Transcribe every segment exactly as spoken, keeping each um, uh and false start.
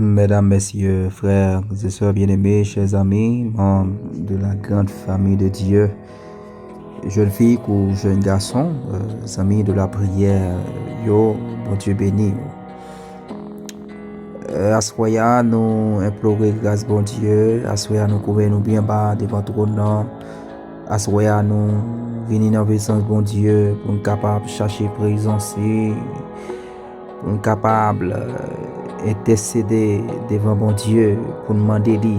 Mesdames, Messieurs, frères et sœurs bien-aimés, chers amis, membres de la grande famille de Dieu, jeunes filles kou jeunes garçons, euh, amis de la prière, yo, Bondye beni w. Euh, aswè a, nou enplore gras Bondye. Aswè a, nou koube nou byen ba devan twòn nan. Aswè a, nou vini nan prezans Bondye pou n kapab chache prezans li, pou n kapab, euh, entèsede devan Bondye, pou n mande li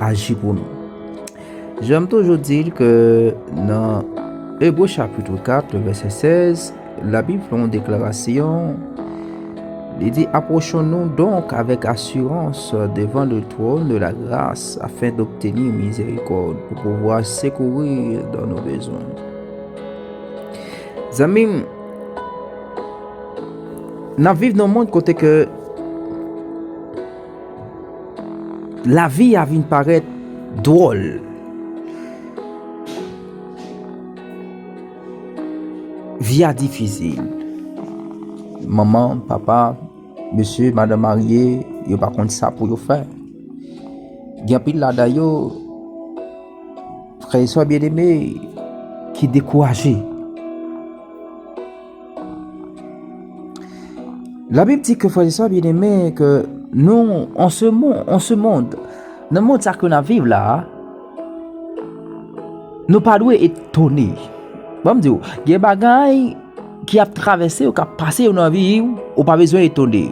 aji pou nou. Jan m toujou di l ke nan Ebre chapit kat, vèsè sèz, Labib fè yon deklarasyon. Li di, approchons-nous donc avec assurance devant le trône de la grâce afin d'obtenir miséricorde pour pouvoir secourir dans nos besoins. Zanmi m, n ap viv nan yon mond kote ke lavi a vin parèt dwòl. Vi a difisil. Manman, papa, mesye, madanm marye, yo pa konn sa pou yo fè. Gen anpil ladan yo, frè e sè byeneme, ki dekouraje. Labib di ke, frè e sè byeneme, ke nou, an se mon-, an se mond, nan mond sa ke n ap viv la a, nou pa dwe etone. Ban m di w, gen bagay ki ap travèse w, k ap pase w nan vi w, ou pa bezwen etone.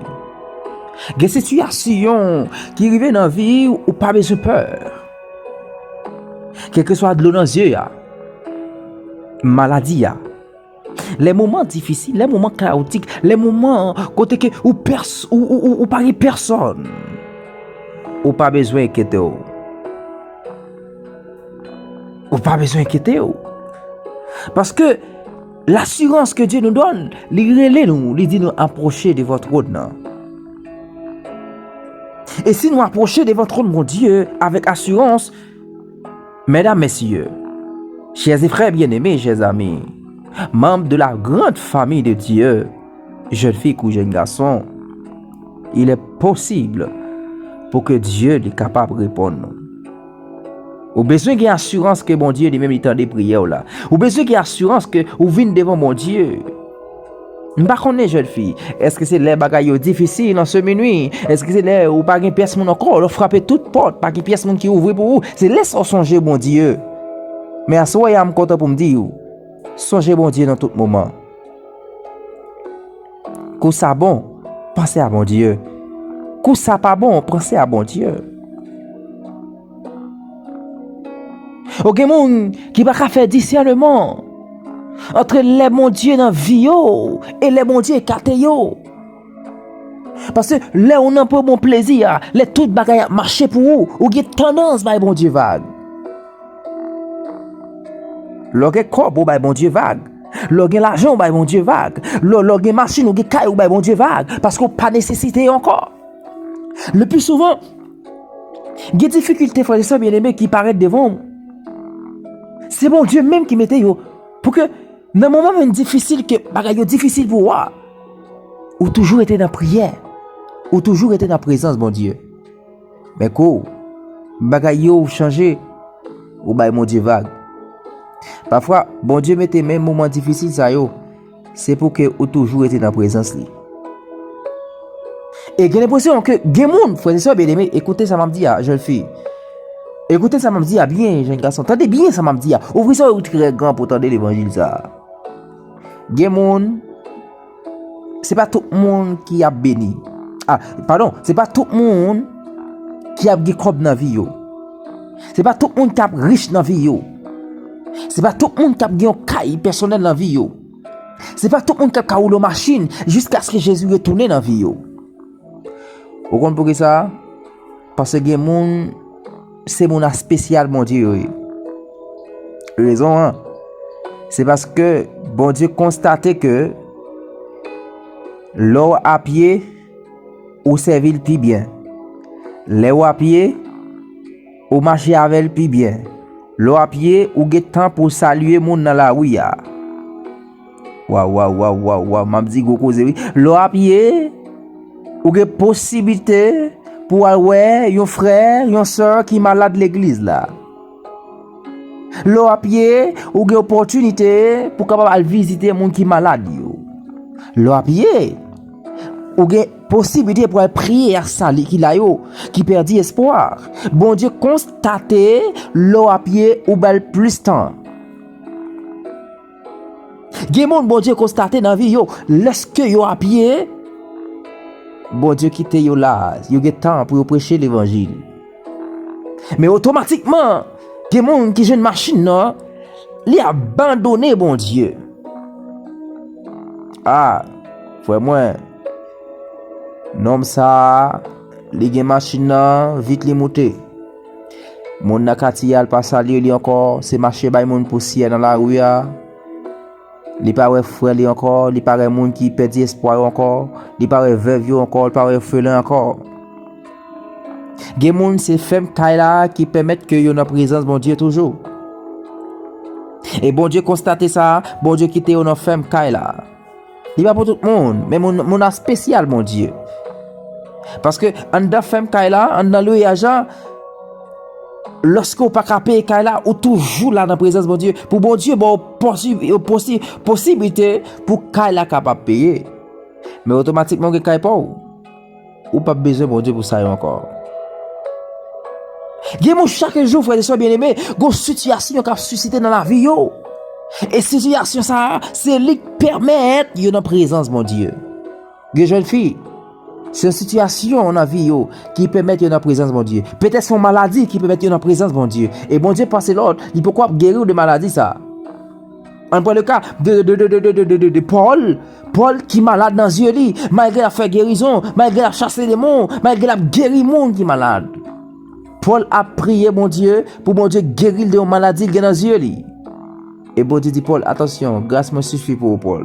Gen sitiyasyon ki rive nan vi w, ou pa bezwen pè. Kèlkeswa dlo nan zye a, maladi a, lè moman difisil, lè moman kayotik, lè moman kote ke ou pès-, ou, ou, ou, ou pa gen pèsòn, ou pa bezwen enkyete w. Ou pa bezwen enkyete w. Paske lasirans ke Dye nou donn, li rele nou, li di nou apwoche devan twòn nan. E si nou apwoche devan twòn Bondye avèk asirans, mesdames, messieurs, chers et frères bien-aimés, chers amis, membres de la grande famille de Dieu, jeunes filles kou jeunes garçons, il est possible pou ke Dye li kapab reponn nou. Ou bezwen gen asirans ke Bondye li menm li tande priyè w la. Ou bezwen gen asirans ke ou vin devan Bondye. M pa konnen, jèn fi, èske se lè bagay yo difisil an se minwi? Èske se lè ou pa gen pyès moun ankò, lè w frape tout pòt, pa gen pyès moun ki ouvri pou ou? Se lè sa w sonje Bondye. Men aswè a, m kontan pou m di w, sonje Bondye nan tout moman. Kou sa bon, panse a Bondye. Kou sa pa bon, panse a Bondye. Ou gen moun ki pa ka fè disèneman antre lè Bondye nan vi yo e lè Bondye ekate yo. Paske lè ou nan bon plezi a, lè tout bagay ap mache pou ou, ou gen tandans bay Bondye vag. Lè w gen kòb, ou bay Bondye vag. Lè w gen lajan, ou bay Bondye vag. Lè, lè w gen machin, ou gen kay, ou bay Bondye vag. Paske w pa nesesite yo ankò. Le pli souvan, gen difikilte, frè e sè byeneme, ki parèt devan w. Se Bondye menm ki mete yo. Pou ke nan moman menm difisil, ke bagay yo difisil pou ou a, ou toujou rete nan priyè. Ou toujou rete nan prezans Bondye. Men kou bagay yo chanje, ou bay Bondye vag. Pafwa, Bondye mete menm moman difisil sa yo, se pou ke ou toujou rete nan prezans li. E gen lenpresyon ke gen moun, frè e sè byeneme, ekoute sa m ap di a, jèn fi. Ekoute sa m ap di a byen, jèn gason. Tande byen sa m ap di a. Ouvri zòrèy ou trè gran pou w tande levanjil sa a. Gen moun, se pa tout moun ki ap beni. Ah, padon, se pa tout moun ki ap gen kòb nan vi yo. Se pa tout moun k ap rich nan vi yo. Se pa tout moun k ap gen yon kay pèsonèl nan vi yo. Se pa tout moun k ap ka woule yon machin jiskaske Jezi retounen nan vi yo. Ou konn poukisa? Paske gen moun, se moun espesyal Bondye yo ye. Rezon an, se paske Bondye konstate ke lè w apye, ou sèvi l pi byen. Lè w apye, ou mache avè l pi byen. Lè w apye, ou gen tan pou w salye moun nan lari a. Waw, waw, waw, waw, waw, m ap di gwo koze wi. Lè w apye, Ou gen posiblite pou w al wè yon frè, yon sè ki malad legliz la. Lè w ap pye, ou gen opòtinite pou w kapab al vizite moun ki malad yo. Lè w ap pye, ou gen posiblite pou w al priye ak sa li ki la yo, ki pèdi espwa. Bondye konstate lè w ap pye, ou ba l plis tan. Gen moun Bondye konstate nan vi yo, lèske yo ap pye, Bondye kite yo la, yo gen tan pou yo preche levanjil. Men otomatikman, gen moun ki jwenn machin nan, li abandone Bondye. A, frè mwen, nonm sa a, li gen machin nan, vit li moute. Moun nan katye a, l pa salye li ankò, se mache bay moun pousyè nan lari a. Li pa wè frè li ankò, li pa wè moun ki pèdi espwa yo ankò, li pa wè vèv yo ankò, li pa wè òfelen ankò. Gen moun se fèm kay la ki pèmèt ke yo nan prezans Bondye toujou. E Bondye konstate sa, Bondye kite yo nan fèm kay la. Li pa pou tout moun, men moun, moun espesyal Bondye. Paske anndan fèm kay la, anndan lweyaj la, lòske w pa ka peye kay la, ou toujou la nan prezans Bondye. Pou Bondye ba w posi-, posi-, posiblite pou kay la kapab peye. Men otomatikman, w gen kay pa w. Ou p ap bezwen Bondye pou sa yo ankò. Gen moun chak jou, frè e sè byeneme, gon sitiyasyon k ap sisite nan lavi yo. E sitiyasyon sa a, se li k pèmèt yo nan prezans Bondye. Gen jèn fi, se yon sitiyasyon nan vi yo ki pèmèt yo nan prezans Bondye. Petèt se yon maladi ki pèmèt yo nan prezans Bondye. E Bondye pase lòd, li poko ap geri w de maladi sa a. Ann pran le ka de, de, de, de, de, de, de, de, de Pòl. Pòl ki malad nan zye li, malgre l ap fè gerizon, malgre l ap chase demon, malgre l ap geri moun ki malad. Pòl ap priye Bondye pou Bondye geri l de yon maladi l gen nan zye li. E Bondye di Pòl, "Atansyon, gras mwen sifi pou ou, Pòl."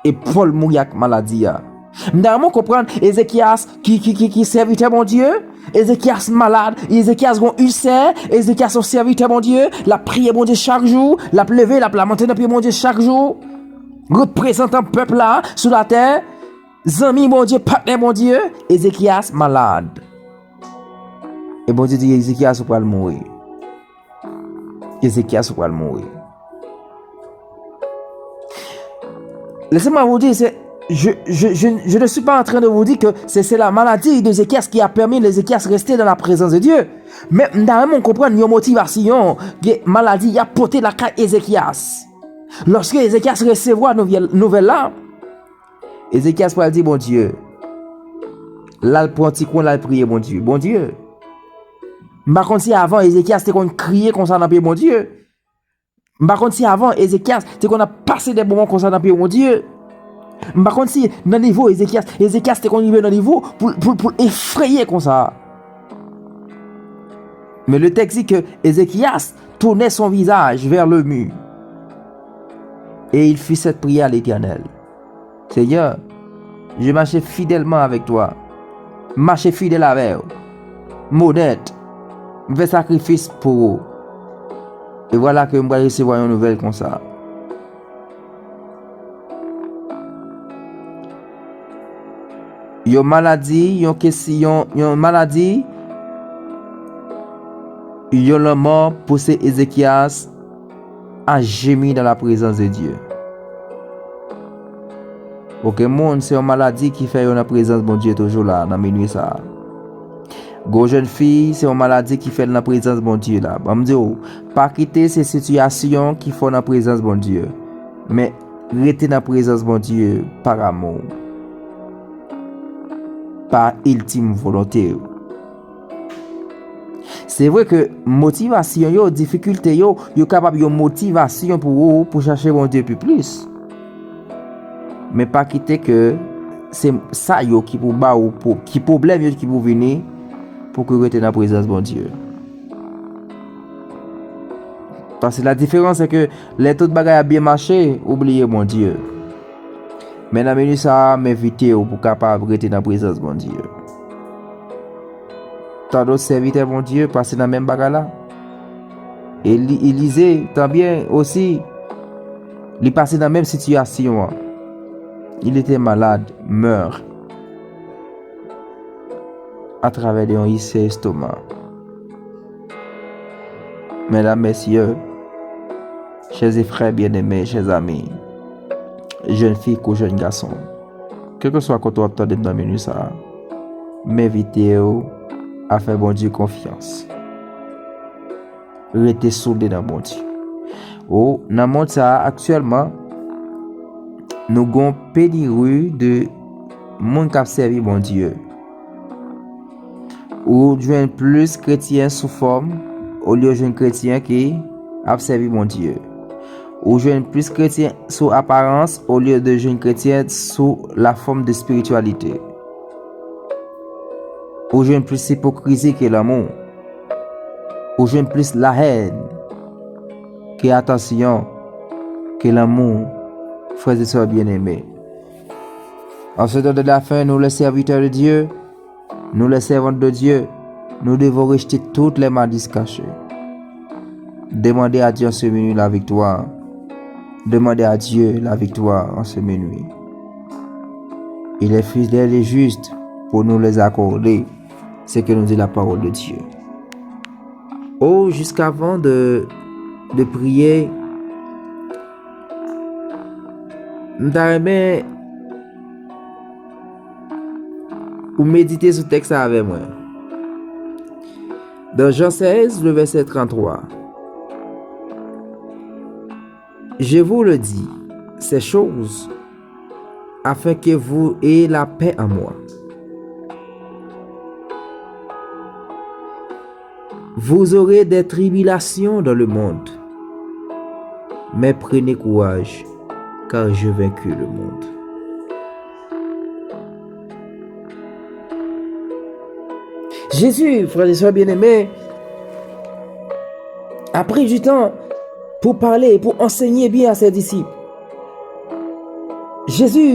E Pòl mouri ak maladi a. M ta renmen w konprann, Ezekyas ki, ki, ki, ki sèvitè Bondye, Ezekyas malad, Ezekyas gon isè, Ezekyas yon sèvitè Bondye, l ap priye Bondye chak jou, l ap leve, l ap lamante nan pye Bondye chak jou. Reprezantan pèp la sou latè, zanmi Bondye, patnè Bondye, Ezekyas malad. E Bondye di Ezekyas ou pral mouri. Ezekyas ou pral mouri. Laissez-moi vous dire, c'est, je, je, je, je ne suis pas en train de vous dire que c'est, c'est la maladie d'Ézéchias qui a permis l'Ézéchias rester dans la présence de Dieu. Men m ta renmen w konprann yon motivasyon ke maladi a pote lakay Ezekyas. Lòske Ezekyas resevwa nouvèl, nouvèl la, Ezekyas pral di Bondye, l al pran ti kwen, l al priye Bondye. Bondye, m pa konn si avan Ezekyas te konn kriye konsa nan pye Bondye. M pa konn si avan Ezekyas te konn ap pase de moman konsa nan pye Bondye. M pa konn si nan nivo Ezekyas, Ezekyas te konn rive nan nivo pou, pou, pou l efreye konsa. Mais le texte dit que Ézéchias tournait son visage vers le mur et il fit cette prière à l'Éternel. Seigneur, je marchais fidèlement avec toi. M mache fidèl avè w. M onèt. M fè sakrifis pou ou. E vwala ke m pral resevwa yon nouvèl konsa. Yon maladi, yon kesyon, yon maladi, yon lanmò pouse Ezekyas a jemi dans la présence de Dieu. Okenn moun, se yon maladi ki fè yo nan prezans Bondye toujou la, nan minwi sa a. Gwo jèn fi, se yon maladi ki fè l nan prezans Bondye la. Ban m di w, pa kite se sitiyasyon ki fè w nan prezans Bondye, men rete nan prezans Bondye pa amou, pa iltim volonte w. Se vre ke motivasyon yo, difikilte yo, yo kapab yon motivasyon pou ou pou chache Bondye pi plis. Men pa kite ke se sa yo ki pou ba ou, pou, ki pwoblèm yo ki pou vini pou ke w rete nan prezans Bondye. Paske la diferans se ke lè tout bagay ap byen mache, ou bliye Bondye. Men nan minit sa a, m envite w pou w kapab rete nan prezans Bondye. Tande w sèvitè Bondye pase nan menm bagay la. Eli-, Elize, tanbyen osi, li pase nan menm sitiyasyon an. Il était malade, meurt. atravè de yon ilsè estoma. Medam, mesye, chè frè byeneme, chè zanmi, jèn fi kou jèn gason, kèlkeswa kote w ap tande m nan minit sa a, m envite w a fè Bondye konfyans. Rete soude nan Bondye. Ou, nan mond sa a, aktyèlman, nou gon peniri de moun k ap sèvi Bondye. Ou jwenn plis kretyen sou fòm olye w jwenn kretyen ki ap sèvi Bondye. Ou jwenn plis kretyen sou aparans olye de jwenn kretyen sou la fòm de espirityalite. Ou jwenn plis ipokrizi ke lanmou. Ou jwenn plis lahèn ke atansyon, ke lanmou, frè e sè byeneme. En ce temps de la fin, nous les serviteurs de Dieu, nous les servantes de Dieu, nous devons rejeter toutes les malices cachées. Demandez à Dieu en ce minuit la victoire. Demandez à Dieu la victoire en ce minuit. Il est fidèle et juste pour nous les accorder, ce que nous dit la parole de Dieu. Oh, jusqu'avant de, de prier, m ta renmen ou medite sou tèks sa avè mwen. Dans Jean seize, le verset trente-trois. Je vous le dis, ces choses, afin que vous ayez la paix en moi. Vous aurez des tribulations dans le monde, mais prenez courage, car j'ai vaincu le monde. Jezi, frè e sè byeneme, a pri di tan pou pale, pou anseye byen a se disip. Jezi,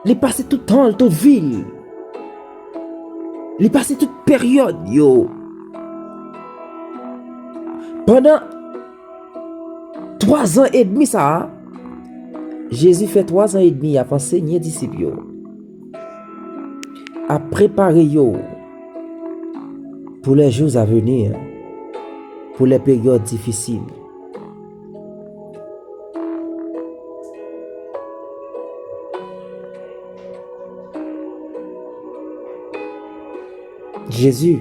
li pase tout tan l, tout vi l. Li pase tout peryòd yo. Pandan twa zan edmi sa a, Jezi fè twa zan edmi ap ansenye disip yo, ap prepare yo pour les jours à venir, pour les périodes difficiles. Jezi,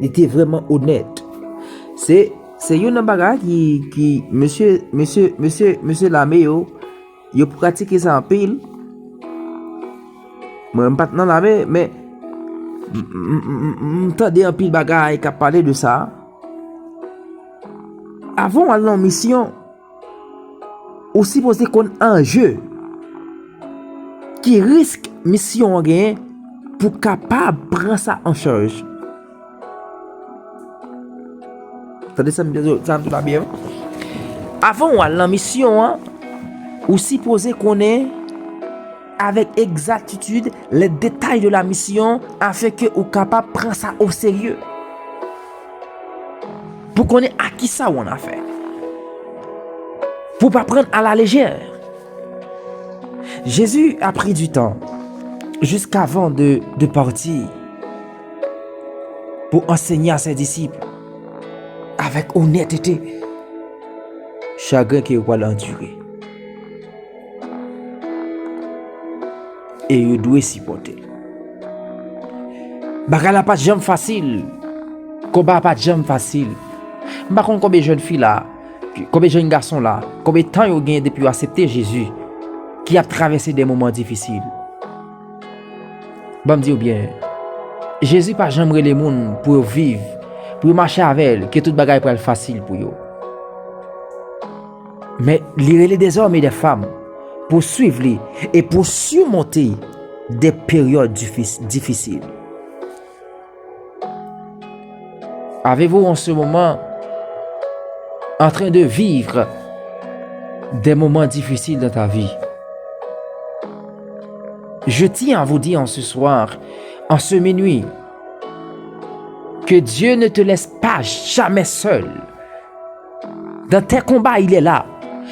li te vrèman onèt. Se, se youn nan bagay ki, ki mesye, mesye, mesye, mesye lame yo, yo pratike sa anpil. Mwen, m pa t nan lame, men m, m, m, m, m tande anpil bagay k ap pale de sa. Avan w al nan misyon, ou sipoze konn anje ki risk misyon an genyen pou w kapab pran sa an chaj. Tande sa m, sa m di w la byen. Avan w al nan misyon an, ou sipoze konnen avec exactitude les détails de la mission afin que ou kapab pran sa au sérieux. Pou konnen a kisa ou an afè. Pou pa pran à la légère. Jésus a pris du temps jusqu'avant de, de partir pour enseigner à ses disciples avec honnêteté chagren ke yo pral andire. E yo dwe sipòte l. Bagay la pa t janm fasil. Konba a pa t janm fasil. M pa konn konbyen jèn fi la, konbyen jèn gason la, konbyen tan yo gen depi yo aksepte Jezi, ki ap travèse de moman difisil. Ban m di w byen, Jezi pa janm rele moun pou yo viv, pou yo mache avè l, ke tout bagay pral fasil pou yo. Men li rele dezòmè de fanm pou swiv li e pou simonte de peryòd difis-, difisil. Avez-vous en ce moment en train de vivre des moments difficiles dans ta vie? Je tiens à vous dire en ce soir, en ce minuit, que Dieu ne te laisse pas jamais seul. Dans tes combats, il est là.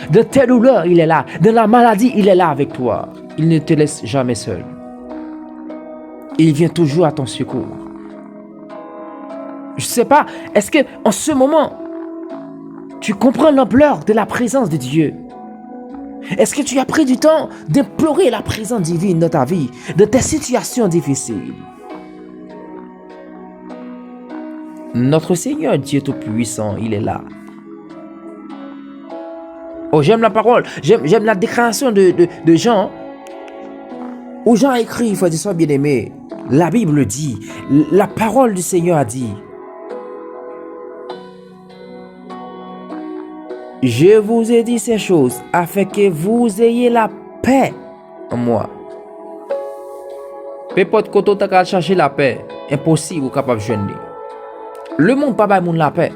Dans tes douleurs, il est là. Dans la maladie, il est là avec toi. Il ne te laisse jamais seul. Il vient toujours à ton secours. Je sais pas, est-ce que en ce moment, tu comprends l'ampleur de la présence de Dieu? Est-ce que tu as pris du temps d'implorer la présence divine dans ta vie, dans tes situations difficiles? Notre Seigneur Dieu Tout-Puissant, il est là. Oh, j'aime la parole, j'aime, j'aime la déclaration de, de, de Jean. Où Jean a écrit, frères et sœurs bien-aimés, la Bible dit, la parole du Seigneur a dit, Je vous ai dit ces choses afin que vous ayez la paix en moi. Nenpòt kote w ta ka al chache lapè, enposib ou kapab jwenn li. Lemonn pa bay moun lapè.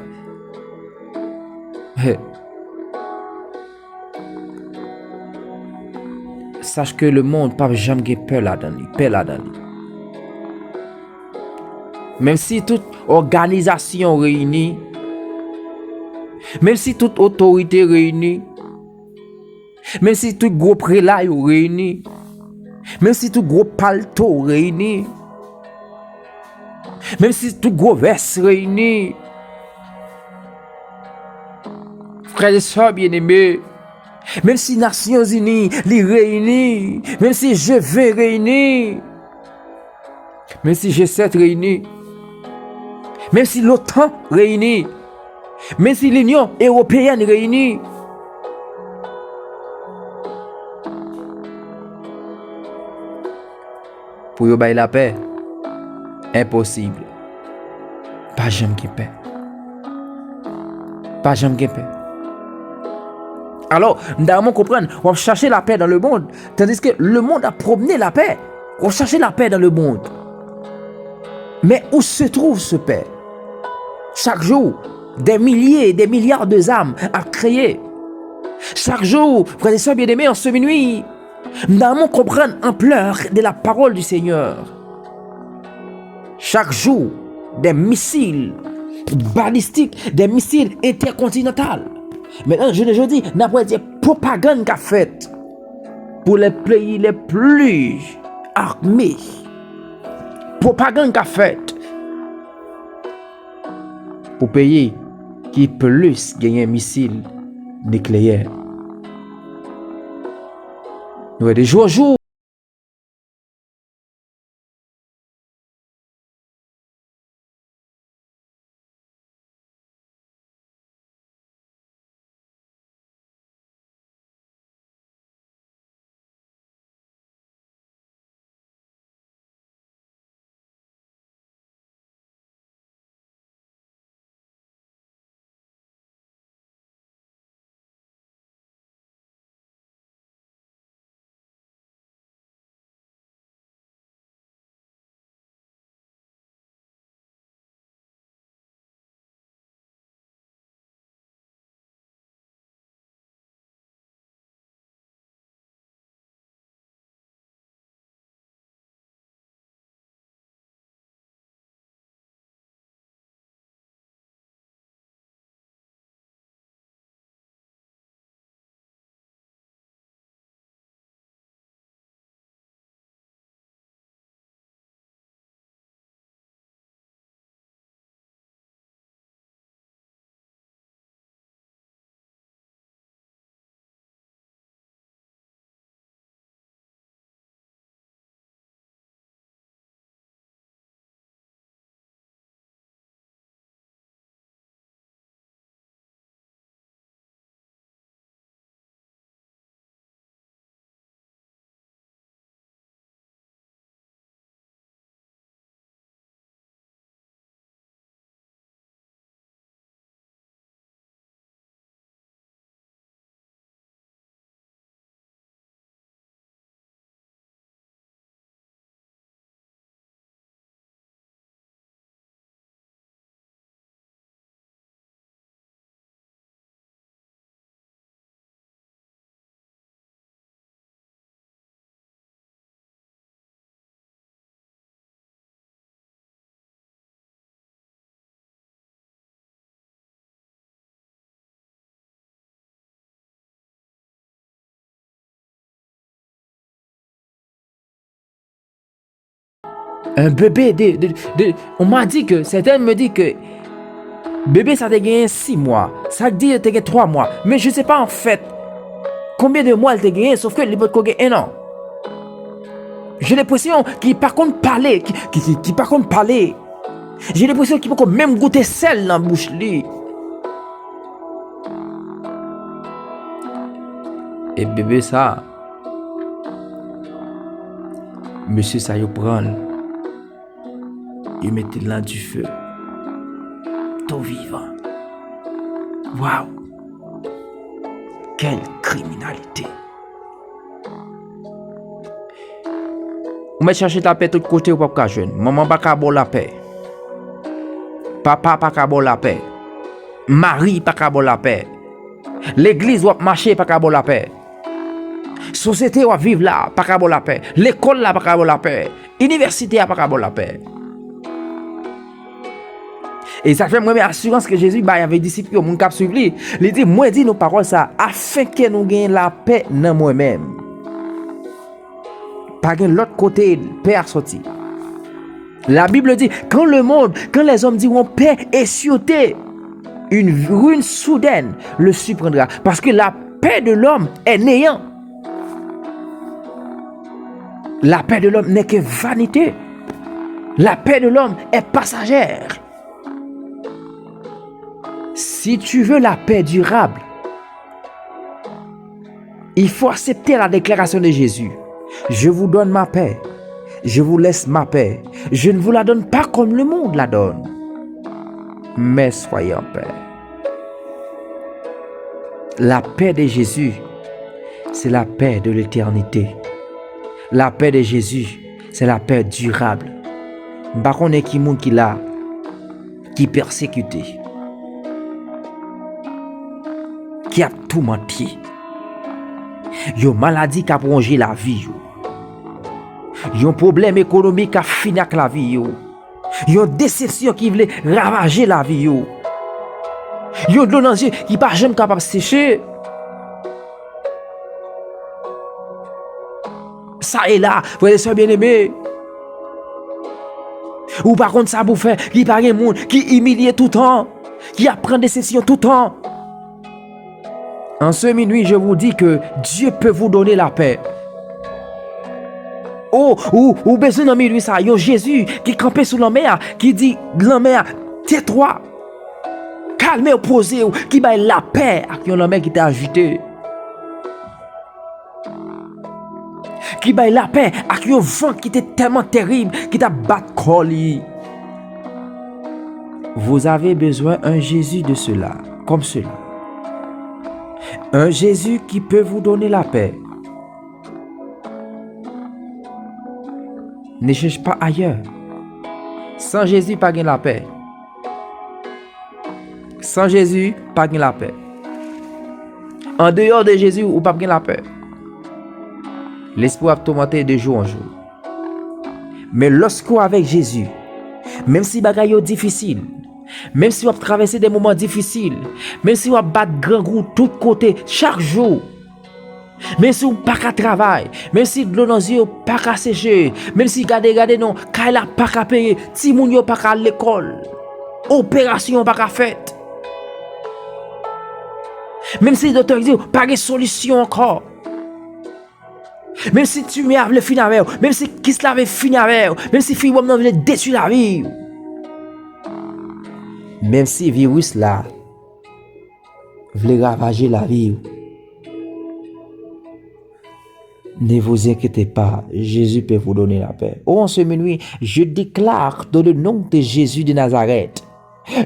He. Sache ke lemonn p ap janm gen pè ladan li, pè ladan li. Menm si tout òganizasyon reyini, menm si tout otorite reyini, menm si tout gwo prela yo reyini, menm si tout gwo palto reyini, menm si tout gwo vès reyini, frè e sè byeneme, menm si Nasyonzini li reyini, menm si G ven reyini, menm si G sèt reyini, menm si lotan reyini, menm si Linyon Ewopeyèn reyini, pou yo bay lapè, enposib. Pa janm gen pè. Pa janm gen pè. Alò, m ta renmen w konprann, w ap chache lapè dans le monde, tandis que le monde ap pwomne lapè. W ap chache lapè dans le monde. Mais où se trouve ce paix? Chaque jour, des milliers et des milliards de zam ap kreye. Chaque jour, frères et sœurs bien-aimés, en ce minuit, m ta renmen w konprann amplè de la parole du Seigneur. Chaque jour, des missiles balistiques, des missiles intercontinentales. Maintenant, je, je dis, n ap wè de pwopagann k ap fèt pour les pays les plus armés. Pwopagann k ap fèt pou peyi ki plis genyen misil nikleyè. Nou wè de jou an jou. Un bébé de, de, de, on m'a dit que, certains me disent que bébé sa te genyen sis mwa, sa k di te gen twa mwa, mais je sais pas en fait combien de mwa l te genyen, sauf que li potko gen un an. J'ai l'impression ki pa konn pale, ki, ki, ki, ki pa konn pale. J'ai l'impression ki poko menm goute sèl nan bouch li. E bebe sa, mesye sa yo pran l, yo mete l nan dife. Tou vivan. Waw! Quelle criminalité! Ou mèt chache lapè tout kote, ou p ap ka jwenn. Manman pa ka ba w lapè. Papa pa ka ba w lapè. Mari pa ka ba w lapè. Legliz w ap mache pa ka ba w lapè. Sosyete w ap viv la pa ka ba w lapè. Lekòl la pa ka ba w lapè. Inivèsite a pa ka ba w lapè. E sa fè m renmen asirans ke Jezi bay avèk disip yo, moun k ap swiv li. Li di, mwen di nou pawòl sa a, afenke nou genyen lapè nan mwen menm. Pa gen lòt kote pè a sòti. La Bible dit, quand le monde, quand les hommes diront paix et sûreté, une ruine soudaine le surprendra. Parce que la paix de l'homme est néant. La paix de l'homme n'est que vanité. La paix de l'homme est passagère. Si tu veux la paix durable, il faut accepter la déclaration de Jésus. Je vous donne ma paix. Je vous laisse ma paix. Je ne vous la donne pas comme le monde la donne. Mais soyez en paix. La paix de Jésus, c'est la paix de l'éternité. La paix de Jésus, c'est la paix durable. M pa konnen ki moun ki la, ki pèsekite, ki ap toumante. Yon maladi k ap wonje lavi yo. Yon pwoblèm ekonomik k ap fini ak lavi yo. Yon desepsyon ki vle ravaje lavi yo. Yon dlo nan zye ki pa janm kapab seche. Sa e la, frè e sè byeneme. Ou pa konn sa pou fè, ki pa gen moun, ki imilye toutan, ki ap pran desepsyon toutan. En ce minuit, je vous dis que Dieu peut vous donner la paix. Oh, ou, ou bezwen nan minwi sa, yon Jezi ki kanpe sou lanmè a, ki di lanmè a, tais-toi, kalme w, poze w, ki bay lapè ak yon lanmè ki te ajite. Ki bay lapè ak yon van ki te tèlman terib, ki t ap bat kò li. Vous avez besoin un Jésus de cela, comme cela. Un Jésus qui peut vous donner la paix. Ne cherche pas ailleurs. San Jezi, pa gen lapè. San Jezi, pa gen lapè. Andeyò de Jezi, ou p ap gen lapè. Lespri w ap toumante de jou an jou. Men lòske w avèk Jezi, menm si bagay yo difisil, menm si w ap travèse de moman difisil, menm si w ap bat grangou tout kote, chak jou, menm si w pa ka travay, menm si dlo nan zye yo pa ka seche, menm si gade, gade non, kay la pa ka peye, timoun yo pa ka al lekòl, operasyon pa ka fèt, menm si doktè di w pa gen solisyon ankò, menm si timè a vle fin avè w, menm si kis la vle fin avè w, menm si fibwòm nan vle detwi lavi w, menm si viris la vle ravaje lavi w, ne vous inquiétez pas, Jésus peut vous donner la paix. Oh, en ce minuit, je déclare dans le nom de Jésus de Nazareth,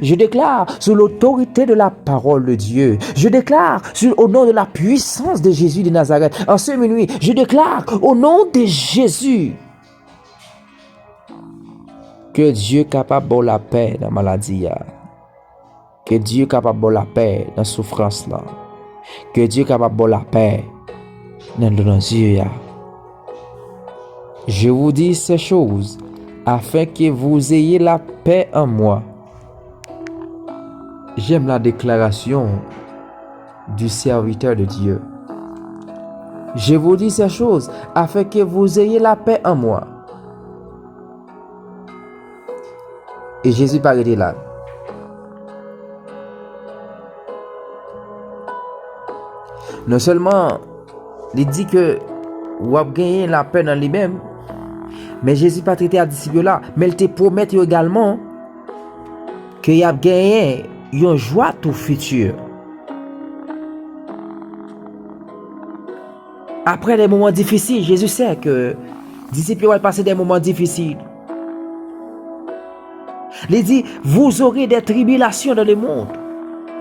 je déclare sous l'autorité de la parole de Dieu, je déclare sur, au nom de la puissance de Jésus de Nazareth, en ce minuit, je déclare au nom de Jésus que Dieu kapab ba w lapè nan maladi a. Ke Dye kapab ba w lapè nan soufrans lan. Ke Dye kapab ba w lapè nan dlo nan zye a. Je vous dis ces choses afin que vous ayez la paix en moi. J'aime la déclaration du serviteur de Dieu. Je vous dis ces choses afin que vous ayez la paix en moi. E Jezi pa rete la. Non sèlman li di ke w ap genyen lapè nan li menm, men Jezi pa t rete ak disip yo la, men l te pwomèt yo egalman ke y ap genyen yon jwa tou fiti. Après des moments difficiles, Jésus sait que disip yo pral pase des moments difficiles. Li di, vous aurez des tribulations dans le monde.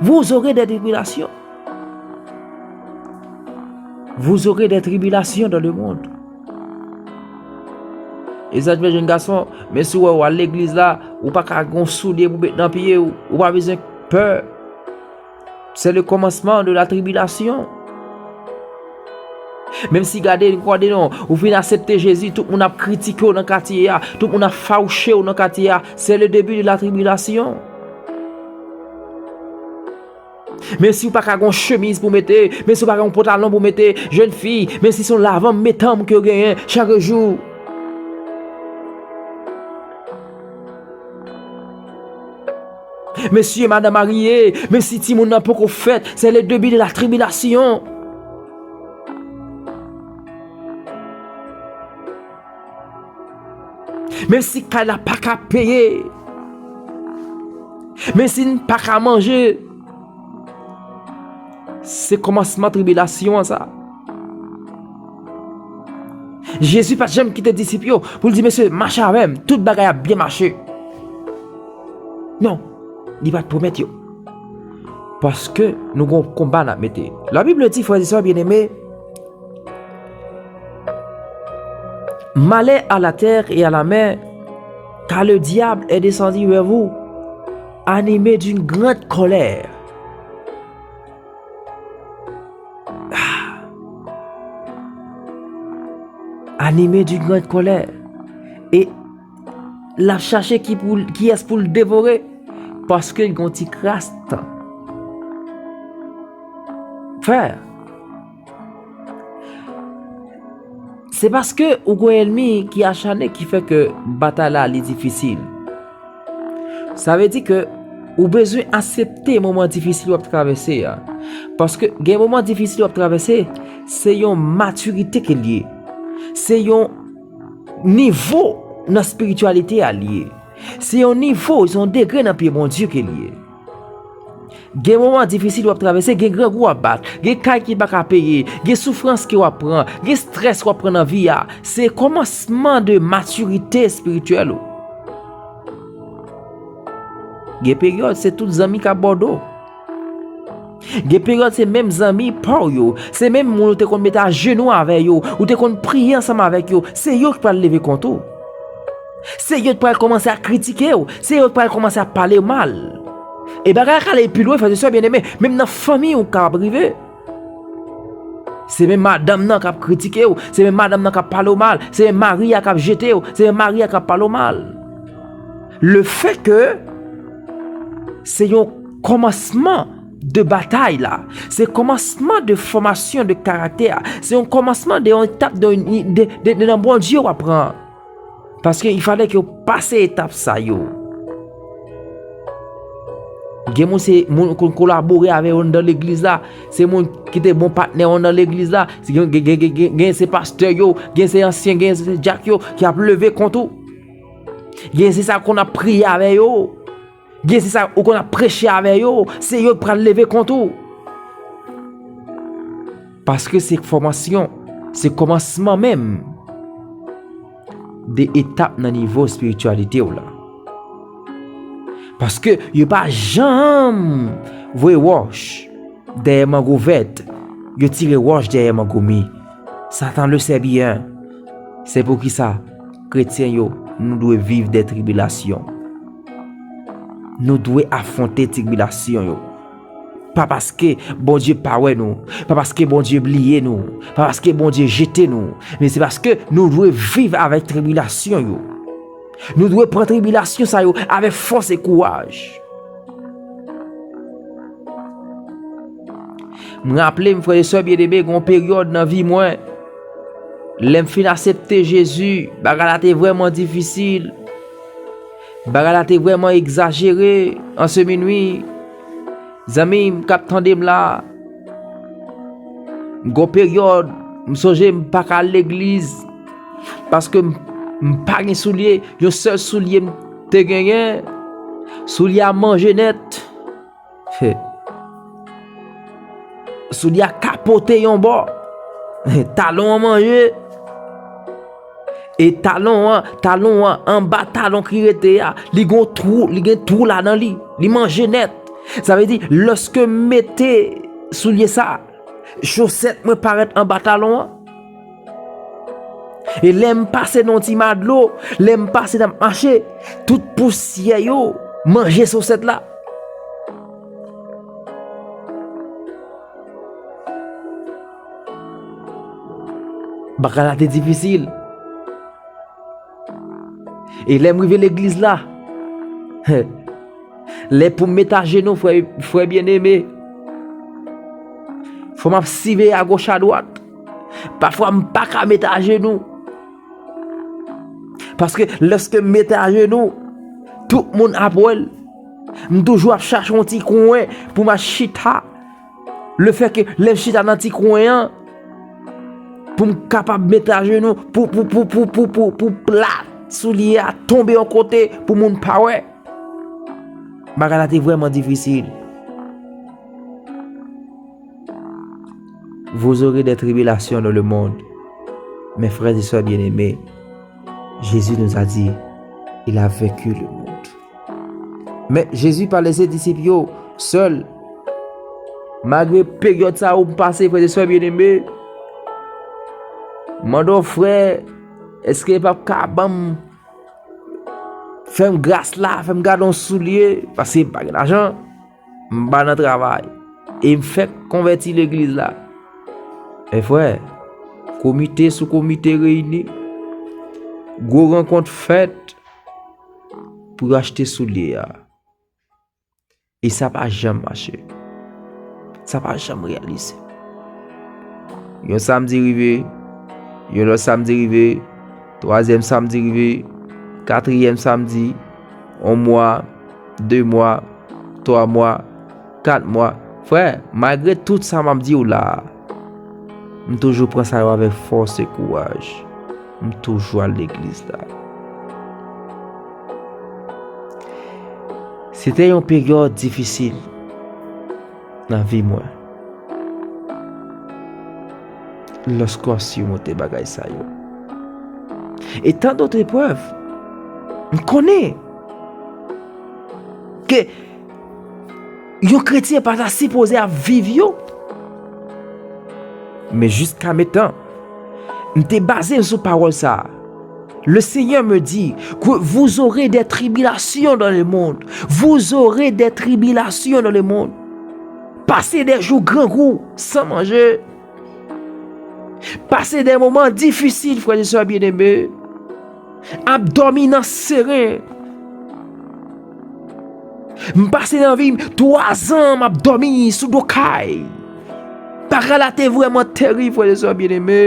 Vous aurez des tribulations. Vous aurez des tribulations dans le monde. E sa, jèn gason, men si w wè w al legliz la, ou pa ka gon soulye pou met nan pye w, ou pa bezwen pè. C'est le commencement de la tribulation. Menm si gade, gade non, ou fin aksepte Jezi, tout moun ap kritike w nan katye a, tout moun ap fawouche w nan katye a, c'est le début de la tribulation. Men si w pa ka gon chemiz pou mete, men si w pa ka gon pantalon pou mete, jèn fi, men si se yon lavanm metanm ke w genyen chak jou. Mesye, madanm marye, men si timoun nan poko fèt, c'est le début de la tribulation. Men si kay la pa ka peye, men si n pa ka manje, se kòmansman tribilasyon an sa. Jezi pa t janm kite disip yo pou l di, mesye, mache avè m, tout bagay ap byen mache. Non, li pa t pwomèt yo. Paske nou gon konba n ap mete. La Bible di, frè e sè byeneme, malè a la tè e a la mè, car le diable est descendu vers vous, animé d'une grande colère. Animé d'une grande colère. E l ap chache ki pou, kiyès pou l devore, paske l gon ti kras tan. Frè, se paske ou gon ènmi ki achannen ki fè ke batay la li difisil. Sa vle di ke ou bezwen aksepte moman difisil w ap travèse a. Paske gen moman difisil w ap travèse, se yon matirite ke l ye. Se yon nivo nan espirityalite a l ye. Se yon nivo, se yon degre nan pye Bondye ke l ye. Gen moman difisil w ap travèse, gen grangou w ap bat, gen kay ki pa ka peye, gen soufrans ke w ap pran, gen estrès w ap pran nan vi a. Se kòmansman de matirite espirityèl ou. Gen peryòd, se tout zanmi k ap ba w do. Gen peryòd, se menm zanmi pa w yo, se menm moun ou te konn mete ajenou avè yo, ou te konn priye ansanm avèk yo, se yo ki pral leve kont ou. Se yo ki pral kòmanse ap kritike w, se yo ki pral kòmanse ap pale w mal. E bagay la ka ale pi lwen, frè e sè byeneme, menm nan fanmi w ka ap rive. Se menm madanm nan k ap kritike w, se menm madanm nan k ap pale w mal, se menm mari a k ap jete w, se menm mari a k ap pale w mal. Le fè ke se yon kòmansman de batay la, se kòmansman de fòmasyon de karaktè a, se yon kòmansman de yon etap de, de, de, de nan Bondye w ap pran. Paske il fallait ke w pase etap sa yo. Gen moun se moun ou konn kolabore avè yo anndan legliz la, se moun ki te bon patnè w anndan legliz la, se gen, gen, gen, gen, gen, gen se pastè yo, gen se ansyen, gen se dyak yo ki ap leve kont ou. Gen se sa ou konn ap priye avè yo. Gen se sa ou konn ap preche avè yo, se yo k pral leve kont ou. Paske se fòmasyon, se kòmansman menm de etap nan nivo espirityalite w la. Paske yo pa janm voye wòch dèyè mango vèt, yo tire wòch dèyè mango mi. Satan le sè byen. Se poukisa, kretyen yo, nou dwe viv de tribilasyon. Nou dwe afwonte tribilasyon yo. Pa paske Bondye pa wè nou, pa paske Bondye bliye nou, pa paske Bondye jete nou, men se paske nou dwe viv avèk tribilasyon yo. Nou dwe pran tribilasyon sa yo avèk fòs e kouraj. M raple m, frè e sè byeneme, gen yon peryòd nan vi mwen, lè m fin aksepte Jezi, bagay la te vrèman difisil. Bagay la te vrèman egzajere an se minui. Zanmi m k ap tande m la, m gon peryòd, m sonje m pa ka al legliz, paske m, m pa gen soulye, yon sèl soulye m te genyen, soulye a manje nèt. He. Soulye a kapote yon bò. Talon an manje. E talon an, talon an, anba talon ki rete a, li gon twou, li gen twou ladan li. Li manje nèt. Sa vle di, lòske m mete soulye sa, chosèt mwen parèt anba talon an. E lè m pase nan yon ti ma dlo, lè m pase nan mache, tout pousyè yo manje chosèt la. Bagay la te difisil. E lè m rive legliz la, lè pou m met ajenou, frè, frè byeneme, fò m ap siveye agoch adwat. Pafwa m pa ka met ajenou. Paske lèske m mete ajenou, tout moun ap wè l. M toujou ap chache yon ti kwen pou m al chita. Lefètke lè m chita nan ti kwen an, pou m kapab mete ajenou, pou, pou, pou plat soulye a tonbe yon kote pou moun pa wè. Bagay la te vrèman difisil. Vous aurez des tribulations dans le monde. Mes frères et sœurs bien-aimés, Jésus nous a dit, il a vaincu le monde. Men Jezi pa lese disip yo sèl. Malgre peryòd sa yo m pase, frè e sè byeneme, mande yon frè, èske l p ap ka ban m, fè m gras la, fè m gade yon soulye, paske m pa gen lajan, m pa nan travay. E m fèk konvèti legliz la. Men frè, komite sou komite reyini, gwo rankont fèt pou yo achte soulye a. E sa pa janm mache. Sa pa janm reyalize. Yon samdi rive, yon lòt samdi rive, twazyèm samdi rive, katriyèm samdi, yon mwa, de mwa, twa mwa, kat mwa. Frè, malgre tout sa m ap di w la a, m toujou pran sa yo avèk fòs e kouraj. M toujou al legliz la. Se te yon peryòd difisil nan vi mwen. Lòske w ap simonte bagay sa yo. E tan dòt eprèv, m konnen ke yon kretyen pa ta sipoze ap viv yo. Men jiska mentan, m te baze m sou pawòl sa a. Le Seigneur me dit que vous aurez des tribulations dans le monde. Vous aurez des tribulations dans le monde. Pase de jou grangou, san manje. Pase de moman difisil, frè e sè byeneme. Ap dòmi nan seren. M pase nan vi m twa zan m ap dòmi sou do kay. Bagay la te vrèman terib, frè e sè byeneme.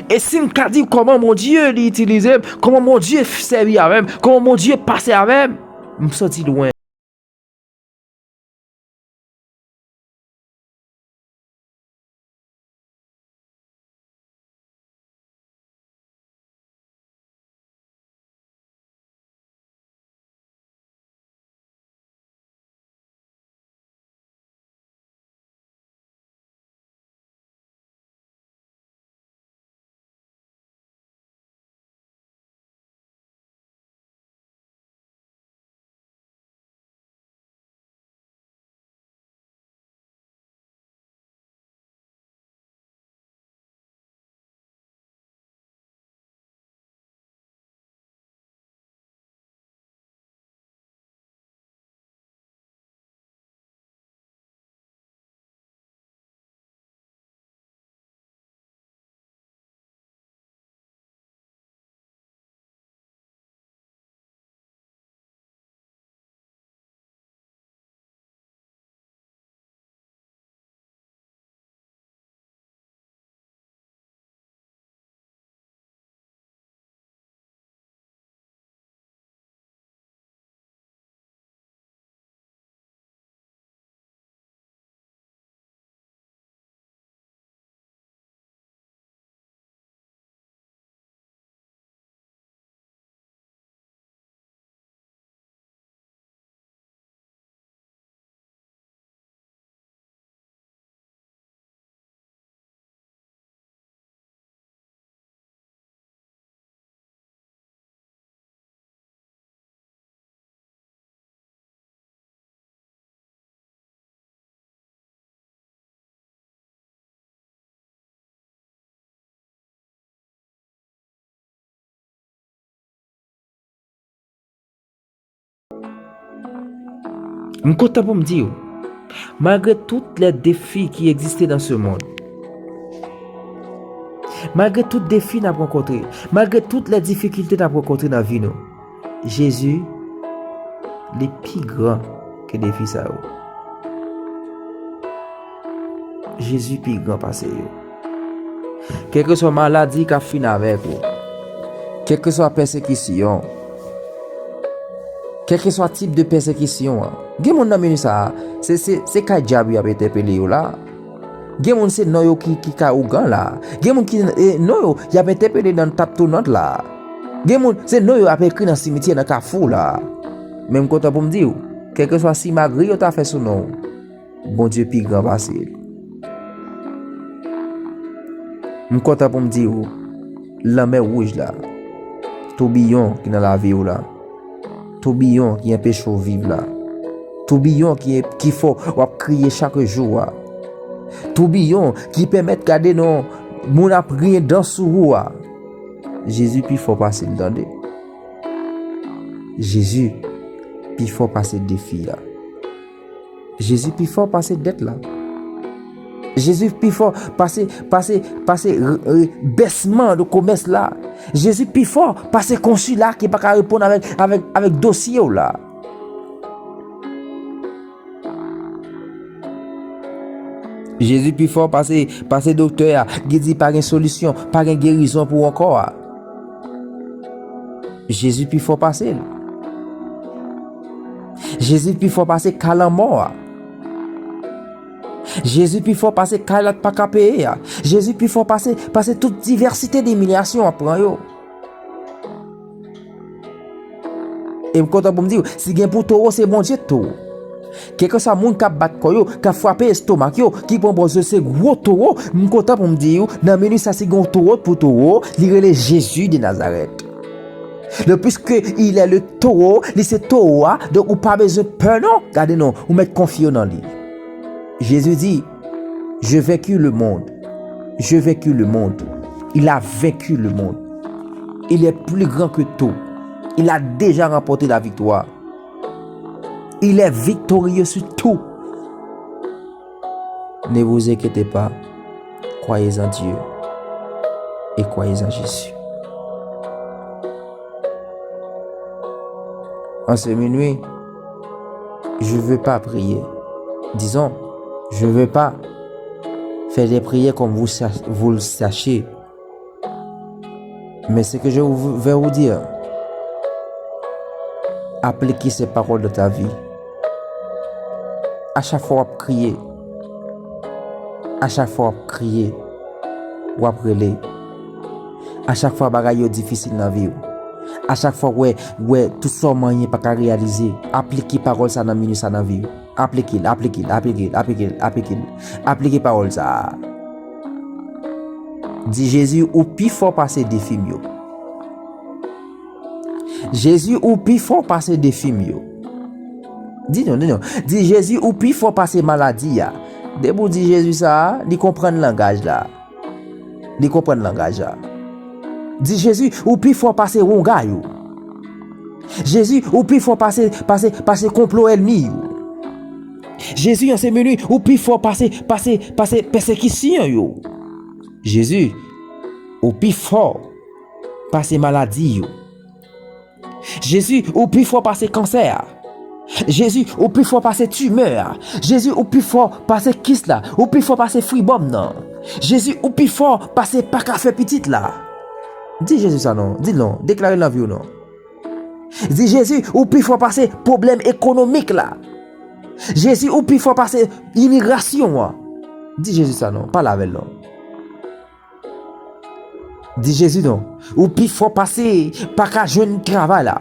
E si m ka di kòman Bondye li itilize m, kòman Bondye sèvi avè m, kòman Bondye pase avè m, m soti lwen. M kontan pou m di w, malgre tout lè defi ki egziste nan se mond, malgre tout defi n ap rankontre, malgre tout lè difikilte n ap rankontre nan vi nou, Jezi, li pi gran ke defi sa yo. Jezi pi gran pase yo. Kèlkeswa maladi k ap fin avèk ou, kèlkeswa pèsekisyon, kèlkeswa tip de pèsekisyon an, gen moun nan minit sa a, se, se, se kay dyab yo ap entèpele yo la. Gen moun se non yo ki, ki kay ougan la. Gen moun ki, e, non yo, y ap entèpele nan tab tounant la. Gen moun se non yo ap ekri nan simityè, nan kafou la. Men m kontan pou m di w, kèlkeswa simagri yo ta fè sou non w, Bondye pi gran pase l. M kontan pou m di w, lanmè wouj la, toubiyon ki nan lavi w la, toubiyon ki anpeche w viv la, toubiyon ki, ki fè w ap kriye chak jou a, toubiyon ki pèmèt gade non moun ap griyen dan sou ou a, Jezi pi fò pase l, tande. Jezi pi fò pase defi a. Jezi pi fò pase dèt la. Jezi pi fò pase, pase, pase, e, e, bèsman de komès la. Jezi pi fò pase konsila ki pa ka reponn avèk, avèk, avèk dosye w la. Jezi pi fò pase, pase doktè a ki di pa gen solisyon, pa gen gerizon pou ou ankò a. Jezi pi fò pase l. Jezi pi fò pase ka lanmò a. Jezi pi fò pase kay la t pa ka peye a. Jezi pi fò pase, pase tout divèsite de imilyasyon w ap pran yo. E m kontan pou m di w, si gen pou towo, se Bondye k towo. Kèlkeswa moun k ap bat kò yo, k ap frape estomak yo, ki pran pòz yo se gwo towo, m kontan pou m di w, nan minit sa, si gen yon towo pou towo, li rele Jezi de Nazarèt. Le puisque il est le taureau, li se towo a, donk ou pa bezwen pè non. Gade non, ou mèt konfye w nan li. Jezi di, je vaincu le monde. Je vaincu le monde. Il a vaincu le monde. Il est plus grand que tout. Il a déjà remporté la victoire. Il est victorieux sur tout. Ne vous inquiétez pas. Croyez en Dieu et croyez en Jésus. En ce minuit, je veux pas prier. Disons, je veux pas faire des prières comme vous, sa- vous le sachez. Mais ce que je vais vous dire, appliquez ces paroles dans ta vie. A chak fwa w ap kriye, a chak fwa w ap kriye, w ap rele, a chak fwa bagay yo difisil nan vi w, a chak fwa w wè, w wè tout sa w manyen pa ka reyalize, aplike pawòl sa nan minit sa nan vi w. Aplike l, aplike l, aplike l, aplike l, aplike l. Aplike pawòl sa a. Di, Jezi, ou pi fò pase defi m yo. Jezi, ou pi fò pase defi m yo. Di non, di non. Di, Jezi, ou pi fò pase maladi a. Depi w di Jezi sa a, li konprann langaj la. Li konprann langaj la. Di, Jezi, ou pi fò pase wonga yo. Jezi, ou pi fò pase, pase, pase konplo ènmi yo. Jezi, an se minit, ou pi fò pase, pase, pase pèsekisyon yo. Jezi, ou pi fò pase maladi yo. Jezi, ou pi fò pase kansè a. Jezi, ou pi fò pase timè a. Jezi, ou pi fò pase kis la. Ou pi fò pase fribòm nan. Jezi, ou pi fò pase pa ka fè pitit la. Di Jezi sa non. Di l non. Deklare l nan vi w non. Di Jezi, ou pi fò pase pwoblèm ekonomik la. Jezi, ou pi fò pase imigrasyon an. Di Jezi sa non. Pale avè l non. Di Jezi non. Ou pi fò pase pa ka jwenn travay la.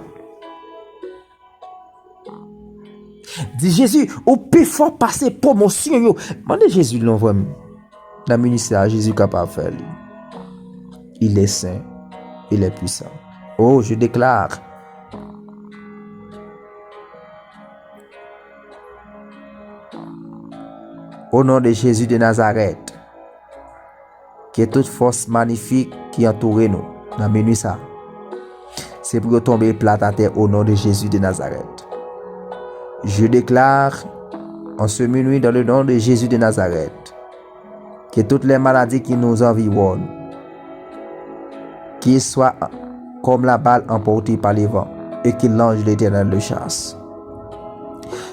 Di Jezi, ou pi fò pase pwomosyon yo. Mande Jezi non frè m. Nan minit sa a, Jezi kapab fè li. Il est saint, il est puissant. Oh, je déclare. Au nom de Jésus de Nazareth, ke tout fòs malefik ki antoure nou nan minit sa, se pou yo tonbe plat atè o non de Jezi de Nazarèt. Je déclare en ce minuit dans le nom de Jésus de Nazareth que toutes les maladies qui nous environnent, qu'ils soient comme la balle emportée par le vent et que l'ange de l'Éternel le chasse.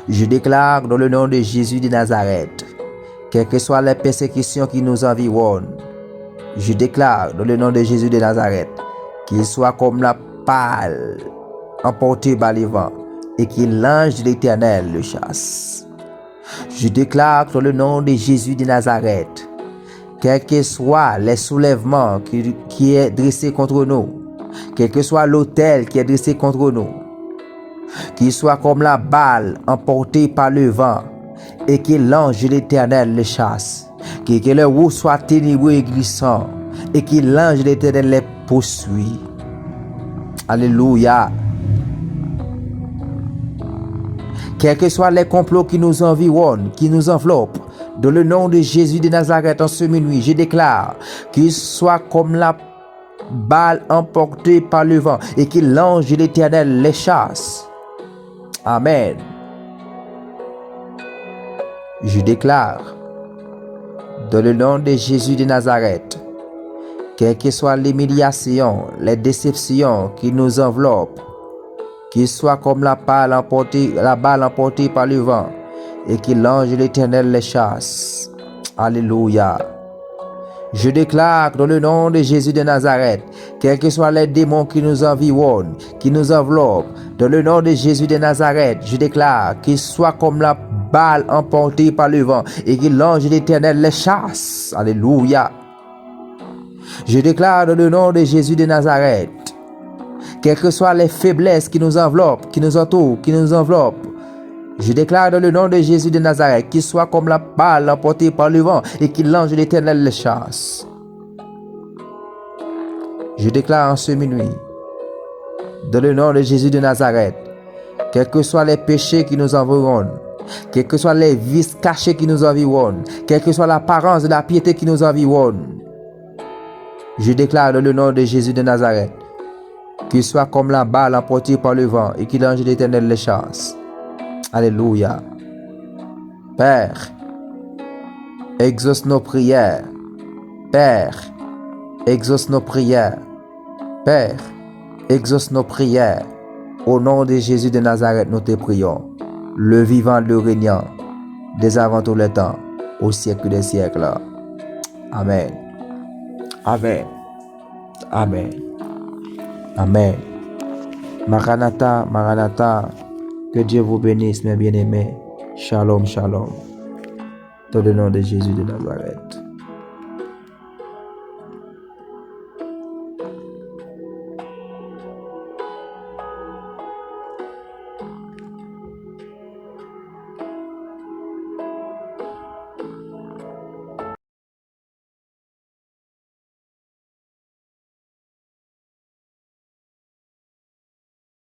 Je déclare dans le nom de Jésus de Nazareth, quelles que soient les persécutions qui nous environnent, je déclare dans le nom de Jésus de Nazareth, qu'ils soient comme la balle emportée par le vent et que l'ange de l'Éternel le chasse. Je déclare dans le nom de Jésus de Nazareth, quel que soit le soulèvement qui, qui est dressé contre nous, quel que soit l'autel qui est dressé contre nous, qu'il soit comme la balle emportée par le vent et que l'ange de l'Éternel le chasse. Que, que les routes soient ténébreuses et glissantes et que l'ange de l'Éternel les poursuit. Alléluia. Quels que soient les complots qui nous environnent, qui nous enveloppent, dans le nom de Jésus de Nazareth, en ce minuit, je déclare qu'ils soient comme la balle emportée par le vent et que l'ange de l'Éternel les chasse. Amen. Je déclare, dans le nom de Jésus de Nazareth, quelle que soit l'humiliation, les déceptions qui nous enveloppent, qu'ils soient comme la balle emportée, la balle emportée par le vent, et que l'ange de l'Éternel les chasse. Alléluia. Je déclare dans le nom de Jésus de Nazareth, quels que soient les démons qui nous environnent, qui nous enveloppent, dans le nom de Jésus de Nazareth, je déclare qu'ils soient comme la balle emportée par le vent et que l'ange de l'Éternel les chasse. Alléluia. Je déclare dans le nom de Jésus de Nazareth, quelles que soient les faiblesses qui nous enveloppent, qui nous entourent, qui nous enveloppent, je déclare dans le nom de Jésus de Nazareth, qu'ils soient comme la balle emportée par le vent et que l'ange de l'Éternel les chasse. Je déclare en ce minuit, dans le nom de Jésus de Nazareth, quels que soient les péchés qui nous environnent, quels que soient les vices cachés qui nous environnent, quelle que soit l'apparence de la piété qui nous environne, je déclare dans le nom de Jésus de Nazareth, qu'il soit comme la balle emportée par le vent et que l'ange de l'Éternel les chasse. Alléluia. Père, exauce nos prières. Père, exauce nos prières. Père, exauce nos prières. Au nom de Jésus de Nazareth, nous te prions. Le vivant, le régnant, dès avant tous les temps, au siècle des siècles. Amen. Amen. Amen. Amen. Maranatha, Maranatha. Que Dieu vous bénisse, mes bien-aimés. Shalom, shalom. Dans le nom de Jésus de Nazareth.